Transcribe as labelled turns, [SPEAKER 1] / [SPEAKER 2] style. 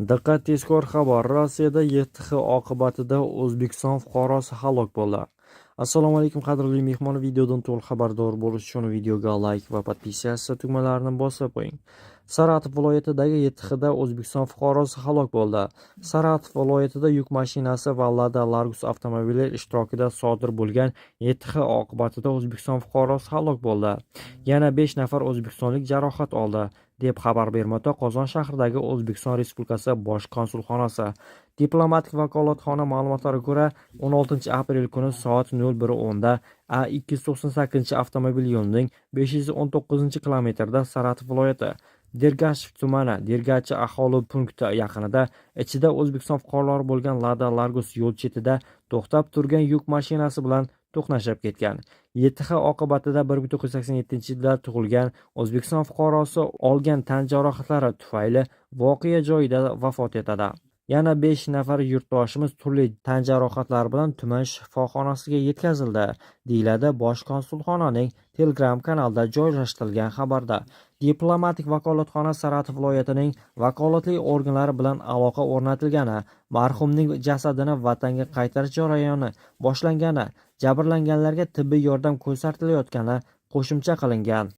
[SPEAKER 1] Diqqat, tezkor xabar! Rossiyada YTH oqibatida O'zbekiston fuqarosi halok bo'ldi. Assalomu alaykum, qadrli mehmon. Videodan to'liq xabardor bo'lish uchun videoga layk va подписаться tugmalarini bosib qo'ying. Saratov viloyatidagi YTHda O'zbekiston fuqarosi halok bo'ldi. Saratov viloyatida yuk mashinasi va Lada Largus avtomobili ishtirokida sodir bo'lgan YTH oqibatida O'zbekiston fuqarosi halok bo'ldi. Yana 5 nafar o'zbekistonlik jarohat oldi, deb xabar bermoqda Qozon shahridagi O'zbekiston Respublikasi Bosh konsulxonasi. Diplomatik vakolatxona ma'lumotlariga ko'ra, 16 aprel kuni soat 01:10 da A298 avtomobil yo'lining 519-kilometrida Saratov viloyati Dergashev tumani Dergachi aholi punkti yaqinida ichida O'zbekiston fuqarolari bo'lgan Lada Largus yo'l chetida to'xtab turgan yuk mashinasi bilan to'qnashib ketgan. YTH oqibatida 1987-yilda tug'ilgan O'zbekiston fuqarosi olgan tan jarohatlari tufayli voqea joyida vafot etadi. Yana 5 nafar yurtdoshimiz turli tan jarohatlari bilan tuman shifoxonasiga yetkazildi, deyiladi Bosh konsulxonaning Telegram kanalida joylashtirilgan xabarda. Diplomatik vakolatxona Saratov viloyatining vakolatli organlari bilan aloqa o'rnatilgani, marhumning jasadini vatanga qaytarish jarayoni boshlangani, jabrlanganlarga tibbiy yordam ko'rsatilayotgani qo'shimcha qilingan.